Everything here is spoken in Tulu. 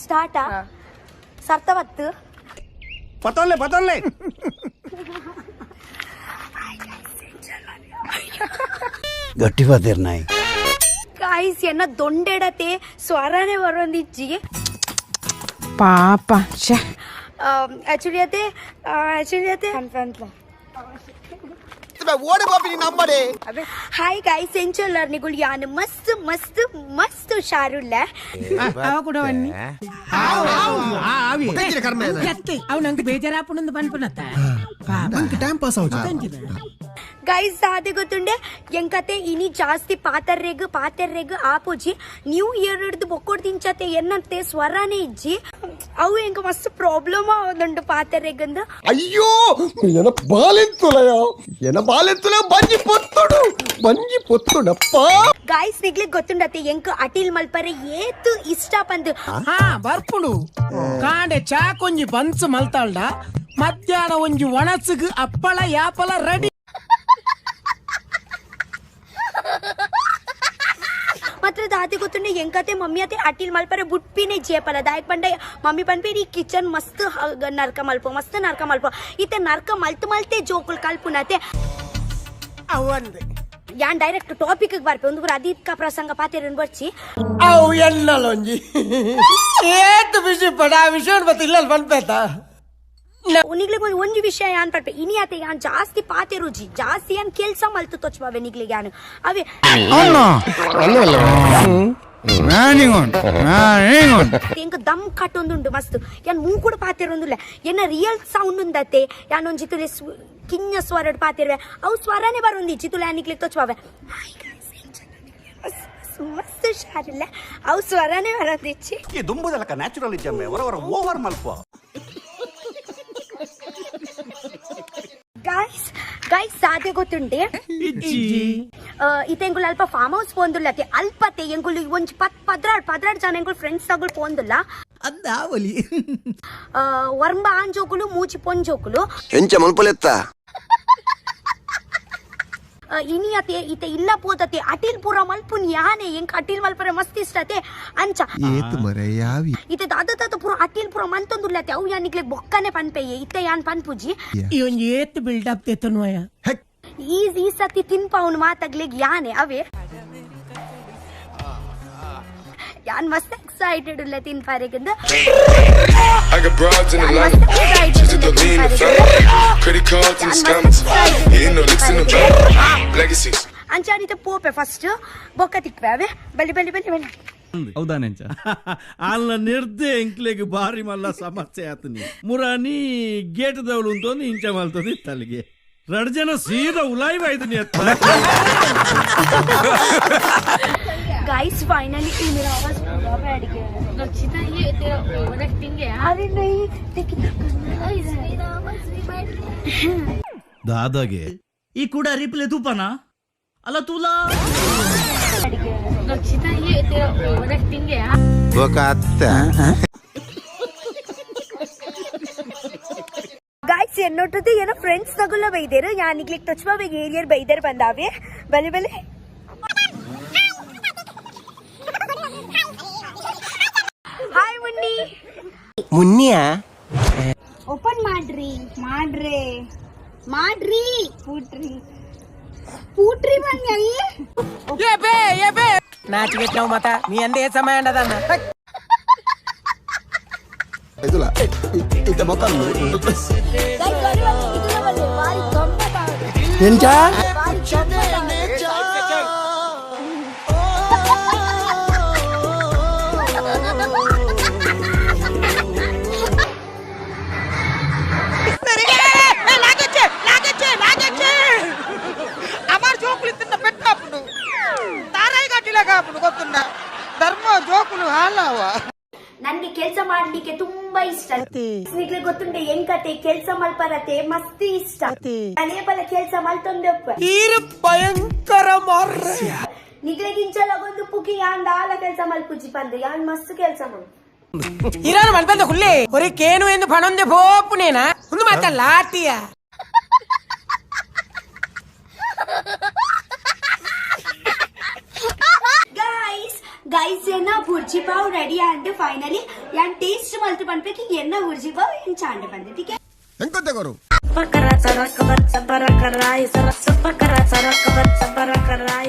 ಸ್ಟಾರ್ಟಾ ಸರ್ತವತ್ತು ಪತೊಲ್ಲೆ ಪತೊಲ್ಲೆ ಗಟ್ಟಿ ಬಾತಿರ್ ನಾಯಿ. ಗಾಯ್ಸ್, ಎನ್ನ ದೊಂಡೆಡತೆ ಸ್ವರನೇ ಬರೋಂದಿಜ್ಜಿ. ಪಾಪ. ಆಕ್ಚುಲಿ ಅದೇ, ಆಕ್ಚುಲಿ ಅದೇ. ಹಾಯ್ ಗಾಯ್ಸ್, ಎಂಚೊಲ್ಲರ್ ನಿಗುಲ್? ಯಾನ್ ಮಸ್ತ್ ಮಸ್ತ್ ಮಸ್ತ್ ಹುಷಾರುಲ್ಲ. ಅವ ಕೂಡ ಅವ್ ನಂಗೆ ಬೇಜಾರಾಪುಣಂದು ಪನ್ಪುನತ್ತ. ಟೈಮ್ ಪಾಸ್ ಆവുದು. ಗೈಸ್, ಸಾದೆ ಗೊತ್ತುಂಡೆ, ಎಂಕತೆ ಇನಿ ಜಾಸ್ತಿ ಪಾತರ್ರೆಗ್ ಪಾತೆರ್ರೆಗ್ ಆಪುಜಿ. ನ್ಯೂ ಇಯರ್ ಹಿಡ್ದು ಬೊಕ್ಕೊಡ್ ತಿಂಚತೆ ಎನ್ನಂತೆ ಸ್ವರನೇ ಇಜ್ಜಿ. ಅವು ಎಂಕ ಮಸ್ತ್ ಪ್ರಾಬ್ಲಮ್ ಆವೊಂದುಂಡು ಪಾತೆರ್ರೆಗಂದು. ಅಯ್ಯೋ, ಎನ ಬಾಲೆತ್ತುಲಯ, ಎನ ಬಾಲೆತ್ತುಲ, ಬಂಜಿ ಪೊತ್ತುಡು, ಬಂಜಿ ಪೊತ್ತುಡಪ್ಪ. ಗಾಯ್ಸ್, ನಿಗ್ಲಿಗ್ ಗೊತ್ತುಂಡತೆ ಎಂಕ್ ಅಟಿಲ್ ಮಲ್ಪರೆ ಏತ್ ಇಷ್ಟ ಪಂದು. ಹಾ, ಬರ್ಪುಂಡು. ಕಾಂಡೆ ಚಾ ಕೊಂಜಿ ಬನ್ಸ್ ಮಲ್ತಾಳ್ಡ, ಮಧ್ಯಾಹ್ನ ಒಂಜಿ ಒಣಸುಗು ಅಪ್ಪಳ ಯಾಪಲ ರೆಡಿ. ಮಾತ್ರ ದಾದೆ ಗೊತ್ತುಂಡೆ, ಎಂಕತೆ ಮಮ್ಮಿ ಅತೆ ಅಟಿಲ್ ಮಲ್ಪರೆ ಬುಟ್ಪಿನೇ ಜೇಪಲ. ದಾಯಕ್ ಪಂಡ ಮಮ್ಮಿ ಪನ್ಪೇರಿ, ಈ ಕಿಚನ್ ಮಸ್ತ್ ನರ್ಕ ಮಲ್ಪ, ಮಸ್ತ್ ನರ್ಕ ಮಲ್ಪ. ಇತ್ತೆ ನರ್ಕ ಮಲ್ತ್ ಮಲ್ತೆ ಜೋಕುಲ್ ಕಲ್ಪುನತೆ. ಅವಂದೆ. ಯಾನ್ ಡೈರೆಕ್ಟ್ ಟಾಪಿಕ್ ಬರ್ಪೆ. ಒಂದು ಪೂರ ಅದೀಕ ಪ್ರಸಂಗ ಪಾತೆರನ್ ಬರ್ಚಿ. ಅವು ಎಲ್ಲಲೊಂಜಿ ಏತ್ ವಿಷಯ ಪಡ, ಆ ವಿಷಯ ಮತ್ತೆ ಇಲ್ಲ ಪನ್ಪೇತ. ನಿಗ್ಲಿಗ್ ಒಂಜಿ ಒಂಜಿ ವಿಷಯ ಯಾನ್ ಪಡ್ಪೆ. ಇನಿ ಅತೆ ಯಾನ್ ಜಾಸ್ತಿ ಪಾತೆರುಜಿ, ಜಾಸ್ತಿ ಯಾನ್ ಕೆಲ್ಸ ಮಲ್ತು ತೊಚ್ಬಾವೆ ನಿಗ್ಲಿಗ್ ಯಾನು ಅವೇ. ಎಂಕ್ ದಮ್ ಕಟ್ಟೊಂದುಂಡು ಮಸ್ತ್. ಯಾನ್ ಮೂಕುಡು ಪಾತೆರೊಂದುಲ್ಲ. ಎನ್ನ ರಿಯಲ್ ಸೌಂಡ್ ಉಂದತೆ. ಯಾನ್ ಒಂಜಿ ತುಲೆ ಕಿഞ്ഞ ಸ್ವರಡ್ ಪಾತೆರುವೆ, ಅವು ಸ್ವರನೇ ಬರೊಂದಿಜ್ಜಿ. ತುಲೆ ಯಾನ್ ನಿಗ್ಲಿಗ್ ತೊಚ್ಬಾವೆ. ಹಾಯ್ ಗೈಸ್, ಮಸ್ತ್ ಹುಷಾರಿಲ್ಲ. ಅವು ಸ್ವರನೇ ಬರೊಂದಿಜ್ಜಿ. ಈ ದುಂಬುದಲಕ ನ್ಯಾಚುರಲ್ ಇಜ್ಜಮ್ಮೆ, ಹೊರ ಹೊರ ಓವರ್ ಮಲ್ಪ. ಗಾಯ್ಸ್ ಗಾಯ್ಸ್, ಸಾದೆ ಗೊತ್ತುಂಡೆ, ಇತ್ತೆ ಎಂಕುಲು ಅಲ್ಪ ಫಾರ್ಮ್ ಹೌಸ್ ಪೋಂದುಲ್ಲತೆ. ಅಲ್ಪತೆ ಎಂಕುಲು ಒಂಜಿ ಪತ್ 12 12 ಜನ ಎಂಕುಲು ಫ್ರೆಂಡ್ಸ್ ತಗುಲ್ ಪೋಂದುಲ್ಲ. ಅಂದಾವಲಿ. ವರ್ಂಬ ಆಂಜೋಕುಲು, ಮೂಚಿ ಪೊಂಜೋಕುಲು. ಎಂಚ ಮಲ್ಪಲೆತ್ತ? ಇನಿ ಅತೆ ಇತ್ತೆ ಇಲ್ಲ ಪೋದತೆ ಅಟಿಲ್ ಪೂರ ಮಲ್ಪುನ್ ಯಾನೆ. ಎಂಕ್ ಅಟಿಲ್ ಮಲ್ಪರೆ ಮಸ್ತ್ ಇಷ್ಟತೆ ಅಂಚ. ಏತ್ ಮರೆ ಯಾವಿ. ಇತ್ತೆ ದಾದ ದಾದ ಪೂರ ಅಟಿಲ್ ಪೂರ ಮಂತೊಂದುಲ್ಲತೆ. ಅವು ಯಾನ್ ನಿಕ್ಲೆಗ್ ಬೊಕ್ಕನೆ ಪನ್ಪೆಯೆ, ಇತ್ತೆ ಯಾನ್ ಪನ್ಪುಜಿ. ಈ ಒಂಜಿ ಏತ್ ಬಿಲ್ಡಪ್ ತೆತ್ತನ್ವಯ. ಈ ಈ ಸತಿ ತಿನ್ಪಾವುನು ಮಾತಾಗ್ಲಿಗ್ ಯಾನೆ ಅವೇ. ಯಾನ್ ಮಸ್ತ್ ಎಕ್ಸೈಟೆಡ್ ಉಲ್ಲ ತಿನ್ಪಾರೆಗಂದು. I got broads in Atlanta. Just to lean the family. Credit cards and the scammers. Hitting the licks in the bank. Legacies. ಅಂಚಾನಿತ ಪೋಪೆ ಫಸ್ಟ್, ಬೊಕ್ಕ ತಿಕ್ವೆ ಅವೇ. ಬಲಿ ಬಲಿ ಬಲಿ ಬಲಿ. ಹೌದಾನೆಂಚ? ಅಲ್ಲ, ನಿರ್ದೆ ಎಂಕ್ಲೆಗ್ ಬಾರಿ ಮಲ್ಲ ಸಮಸ್ಯೆ ಆತನಿ. ಮುರಾನಿ ಗೇಟ್ ದವಳು ಅಂತಂದು ಇಂಚ ಮಲ್ತದ ಇತ್ತಲ್ಲಿಗೆ. ರಡ್ ಜನ ಸೀದಾ ಉಲಾಯಿ ಬಾಯ್ದು ಅತ್ತ. गाइस, फाइनली मेरा आवाज पूरा बैठ गया है. रक्षिता, ये तेरा ओवर एक्टिंग है यार. अरे नहीं, देख कितना गंदा लग रहा है. मेरा आवाज भी बैठ गया. ದಾದಾಗೆ ಈ ಕೂಡ ರಿಪ್ಲೆ ತೂಪನಾ ಅಲ್ಲ ತುಲಾ. रक्षिता, ये तेरा ओवर एक्टिंग है यार. ಗಾಯ್ಸ್, ಎನ್ನೊಟ್ಟದ್ದು ಏನೋ ಫ್ರೆಂಡ್ಸ್ ತಗೊಲ್ಲ ಬೈದೇರು. ಯಾನ್ ಇಗ್ಲಿಕ್ ತೊಚ್ಬ ಏರಿಯರ್ ಬೈದೇರ್ ಬಂದಾವೆ. ಬಲೆ ಬಲೆ. ಹಾಯ್ ಮುನ್ನಿ. ಮುನ್ನಿಯಾ? ಓಪನ್ ಮಾಡ್ರಿ ಮಾಡ್ರಿ ಮಾಡ್ರಿ. ಪೂಟ್ರಿ ಪೂಟ್ರಿ ಬನ್ನಿ. ನಾಚಿಗೆ ನಾವು ಮತ ನೀ ಅಂದೇ ಸಮಯ ಅಂಡದನ್ನ. ಇತ್ತ ಮೊಕ್ಕ. ಎಂಚ? ಬಾರಿ ಗಮ್ಮತ್ತಾಗುತ್ತೆ. ಅಮರ್ ಜೋಕುಲು ತಿನ್ನ ಪೆಟ್ಟಾಪುಂಡು, ತಾರಾಯಿ ಕಟ್ಟಿಲ ಕಾಪುಂಡು ಗೊತ್ತುಂಡ. ಧರ್ಮ ಜೋಕುಲು ಹಾಲಾವ. ನನ್ಗೆ ಕೆಲಸ ಮಾಡ್ಲಿಕ್ಕೆ ತುಂಬಾ ಇಷ್ಟ. ನಿಗ್ಲೆ ಗೊತ್ತುಂಡೆ, ಎಂಕತೆ ಕೆಲ್ಸ ಮಲ್ಪರತೆ ಮಸ್ತ್ ಇಷ್ಟ. ನಾನೇ ಬಲ ಕೆಲ್ಸ ಮಲ್ತೊಂದೆಪ್ಪ. ಈರು ಭಯಂಕರ ಮಾರ್ರೆ. ನಿಗ್ಲೆಗಿಂಚಲ ಒಂದು ಪುಕಿ ಯಾನ್ ದಾಲ ಕೆಲ್ಸ ಮಲ್ಪುಜಿ ಪಂದು. ಯಾನ್ ಮಸ್ತ್ ಕೆಲ್ಸ ಮಲ್ ಇರಾನು ಮಲ್ಪಂದ ಕುಲ್ಲೆ ಒರಿ ಕೇನು ಎಂದು ಪಣೊಂದೆ ಪೋಪುನೇನಾ ಒಂದು ಮಾತ ಲಾಟಿಯ. ಗೈಸ್ ಗೈಸ್, ಏನ ಬುರ್ಜ್ ಉರ್ಜಿ ಪಾವ್ ರೆಡಿ ಆಂಡ್ ಫೈನಲಿ ಯಾನ್ ಟೇಸ್ಟ್ ಮಲ್ತು ಪನ್ಪೆಕಿ ಎನ್ನ ಉರ್ಜಿ ಪಾವ್ ಎಂಚಾಂಡ್ ಪಂದ್ ಟಿಕೆ. ಎಂಕೊತ್ತೆ ಕೊರು. Pakara, saraka, batsa, baraka, rai, sarasa, pakara, saraka, batsa, baraka, rai.